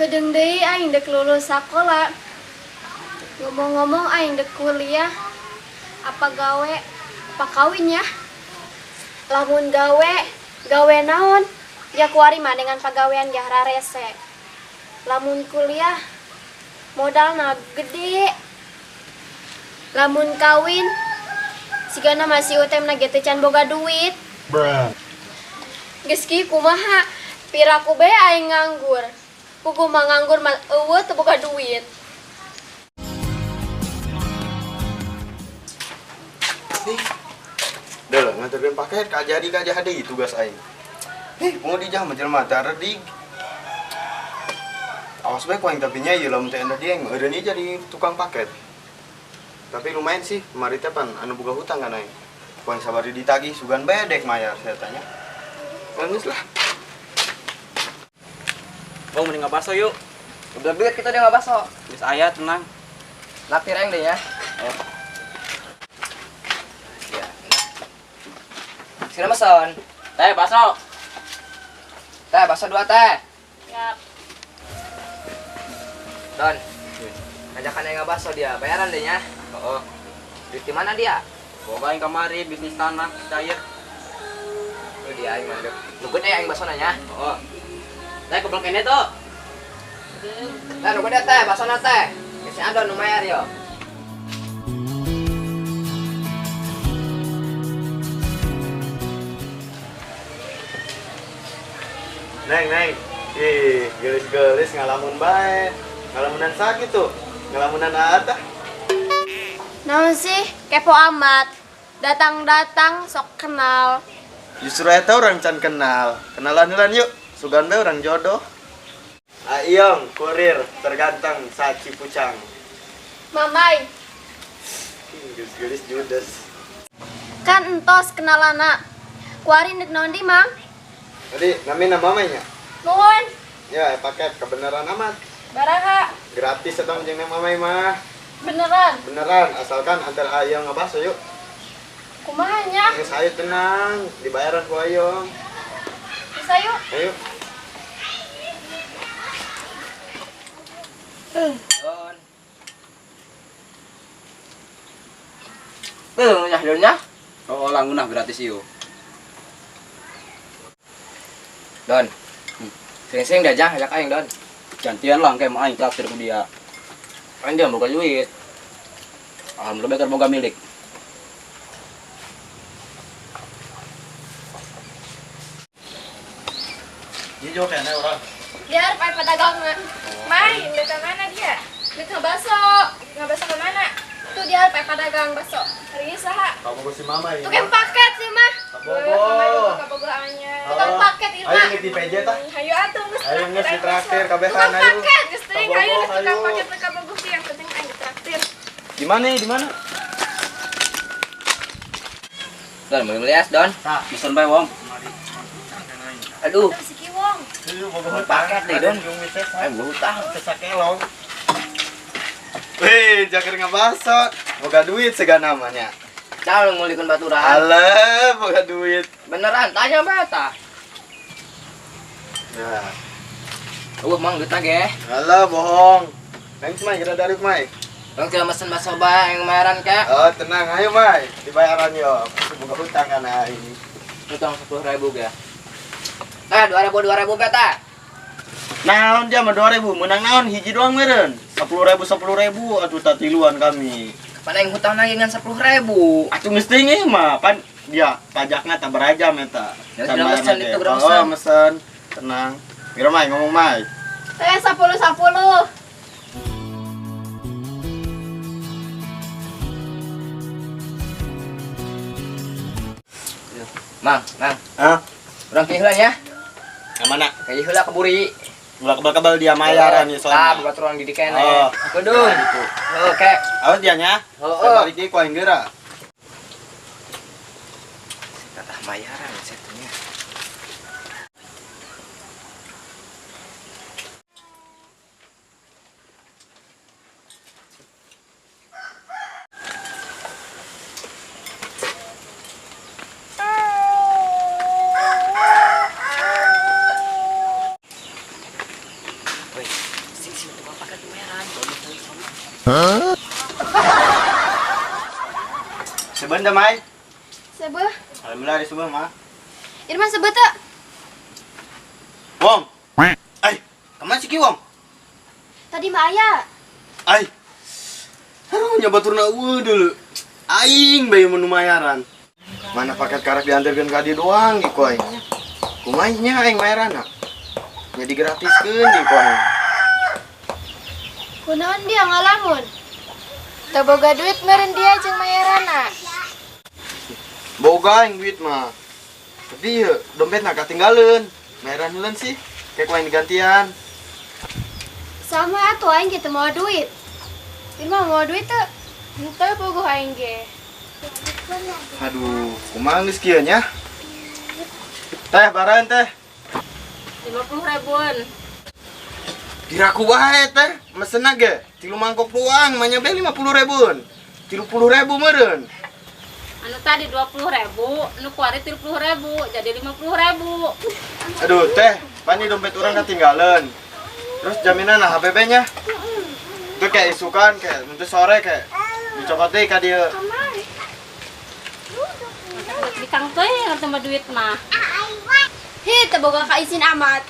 Kedeung deui aing dek lulus sakola. Ngomong-ngomong aing dek kuliah. Apa gawe? Apa kawin ya? Lamun gawe, gawe naon? Ya kuari mah dengan pagawean ge rarese. Lamun kuliah modalna gede. Lamun kawin sigana masih utemna ge teu can boga duit. Bruh. Geus kieu kumaha? Piraku bae aing nganggur. Puguh mah nganggur mah eueuh teu boga duit. Ih. Dah lah, nganterkeun paket ka jadi ka jadi tugas aing. Ih, mau dijah mah jelema teh aredig. Awas bae ku aing tapi nya ieu lamun teh enda dia aing eureun ieu jadi tukang paket. Tapi lumayan sih, kemari teh pan anu boga hutang kan aing. Ku aing sabari ditagih sugan bae dek mayar saya tanya. Geus lah. Bang, mending ngabaso yuk. Udah duit kita dia ngabaso. Geus aya tenang. Traktir aing deh ya. Oh. Ya. Sini mesen. Teh, baso. Teh, baso 2 teh. Siap. Don. Ngajakan aing ngabaso dia, bayaran deh nya. Heeh. Duit di mana dia? Boga aing kamari bisnis tanah cair. Oh, dia aing mah. Nu gede aing baso nanya. Heeh. Teh goblok ini tuh. Teh nu gede teh, basona teh. Geus si Adon nu mayar yo. Neng, neng. Ih, geulis-geulis ngalamun bae. Ngalamunan sakit tuh. Ngalamunan atah. Naon sih? Kepo amat. Datang-datang sok kenal. Justru eta orang can kenal. Kenalan heula yuk. Sugan bae orang jodoh. Aiyong, kurir terganteng saci pucang. Mamai. Geus-geus judes. Kan entos kenalana. Kuari nek naon di, Mang? Tadi nami nama mamainya? Nuhun. Ya, paket kebenaran amat. Baraha. Gratis eta jeung mamai mah. Beneran? Beneran, asalkan antar Aiyong ngabaso yuk. Kumaha nya? Geus ayo tenang, dibayaran ku Aiyong. Bisa yuk. Ayo. Don. Tuh, ya donnya. Oh, langgunah gratis ieu. Don. Sering-sering dah jah ajak aing, Don. Gantian lah kayak aing traktir ku dia. Kan dia boga duit. Alhamdulillah beker boga milik. Dia juga kayaknya orang. Biar pai pedagangna. Mai, udah ke mana dia? Dek ngabaso. Ngabaso ke mana? Tuh dia pai pedagang baso. Hari ini saha? Kamu si mama ini. Tukang paket sih mah. Kabogo. Kabogo anya. Tukang paket ieu Ayo mah. nih di PJ tah. Hayu atuh geus. Ayo geus ditraktir kabehan Tukang ayo. paket. Geus teuing hayu geus tukang paket teh kabogo sih yang penting aing ditraktir. Di mana? Di mana? Don, beli es, Don. Tah, Mesen bae, Wong. Aduh. Si Kiwong. Boga Paket deh, Don. Aing boga hutang. Sakelong. Wih, jakir ngabaso. Boga duit segala namanya. Calon ngulikun baturan. Alah, boga duit. Beneran, tanya bae tah. Ya. Mang duit ge. Alah, bohong. Neng Mai, kira dari Mai. Bang tidak mesen bakso bae yang bayaran kek. Oh, tenang, ayo Mai. Dibayaran yo. Boga hutang kan aing. Hutang 10.000 ge. Teh, 2.000 2.000 be teh. Naon dia mah 2.000, menang naon hiji doang meureun. 10.000 10.000 atuh tatiluan kami. Kapan aing hutang lagi ngan 10.000? Atuh geus teuing mah, pan dia pajakna tak berajam eta. Ya, sudah mesen itu, udah Oh, mesen. mesen. Tenang. Piro Mai ngomong Mai? Teh 10 10. Mang, Mang. Hah? Urang kieu heula nya. Ka mana? Kieu heula ke Buri. Ulah kebal-kebal dia mayaran ya soalnya. Ah, buka turun di kene. Oh. Kudung. Oke. Awas dia nya. Heeh. Balik deui ku aing geura. Tatah mayaran satunya. Sebeun da, Mai? Seubeuh. Alhamdulillah di seubeuh mah. Irma seubeuh teu? Wong. Ai, kemana si Ki Wong? Tadi mah aya. Ai. Aduh, nya baturna eueuh dulu. Aing bae nu mayaran. Mana paket karak diantarkeun ka dieu doang ku aing. Kumaha nya aing mayaranna? Nya digratiskeun di ku aing. Kunaon dia ngalamun? Teu boga duit meureun dia jeung mayarana. Boga aing duit mah. Tapi ieu dompetna katinggaleun. Mayaran heuleun sih. Kayak ku aing digantian. Sama atuh aing ge teu mawa duit. Irma mawa duit teu? Henteu bogoh aing ge. Aduh, kumaha geus kieu nya? Teh, barahan teh. 50 ribuan. Piraku wae teh, mesenna ge 3 mangkok doang, mah nya be 50 ribuan. 30 ribu meureun. Anu tadi 20 ribu, anu kuari 30 ribu, jadi 50 ribu. Aduh teh, pan ieu dompet urang ketinggalan. Terus jaminan lah HPP nya. Itu kayak isukan kayak nanti sore kayak dicopot deh ka dieu. Di kang teh yang tambah duit mah. Hi, teu boga kaizin amat.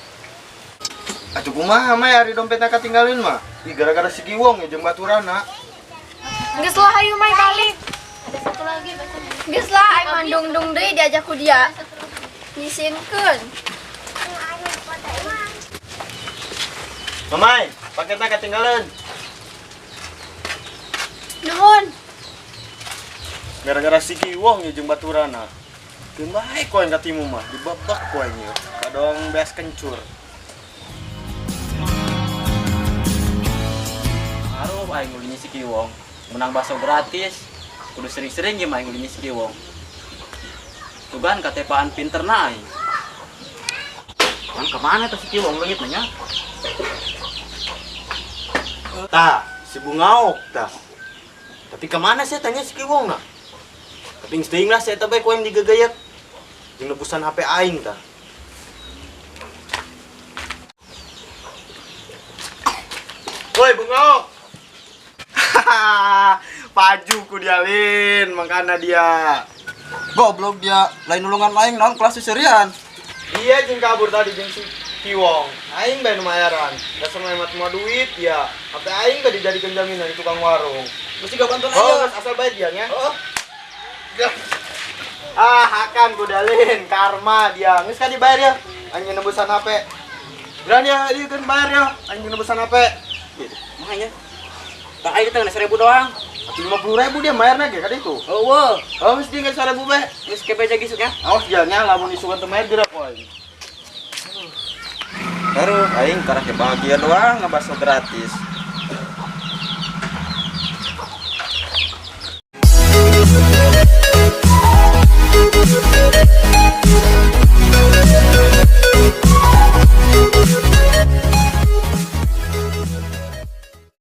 Atuh kumaha mah ari dompetna ketinggalan mah? Ih, gara-gara si Giwong ya jeung baturana. Geus lah hayu Mai balik. Geus lah aing mandung-dung deui diajak ku dia. Nyisinkeun. Mamai, paketna ketinggalan. Nuhun. Gara-gara si Giwong ya jeung baturana. Keun bae ku aing katimu mah, dibebek ku aing ieu. Kadong beas kencur. Aduh, aing ulinya si Kiwong. Menang bakso gratis. Kudu sering-sering ya aing ulinya si Kiwong. Tuh kan katepaan pinter na aing. Kan kemana tuh si Kiwong leungit nanya? Tah, si Bungaok tah. Tapi kemana sih tanya si Kiwong nah? Tapi geus teuing lah saya teh bae ku aing digegayat. Jeung nebusan HP aing tah. Woi Bungaok. Paju ku dia lin, makana dia. Goblok dia, lain nulungan aing naon kelas seserian. Dia jeung kabur tadi jeung si Kiwong. Aing bae nu mayaran. Dasar hemat semua duit dia. HP aing tadi dijadikeun jaminan di tukang warung. Mesti gak bantuan Oh, aja. asal bae dia nya. Oh, Ah, akan ku dalin karma dia. Geus ka dibayar ya. Aing nebusan HP. Geran ya, ieu kan bayar ya. Aing nebusan HP. makanya. Tak aing teh 1000 doang. 50 ribu dia bayarna ge ka ditu. Oh, wow. Oh, mesti geus 1000 bae. Geus kepe aja gisuk ya. Awas dia nya lamun isukan teu mayar geura ku aing. Baru aing karena bahagia doang ngebaso gratis.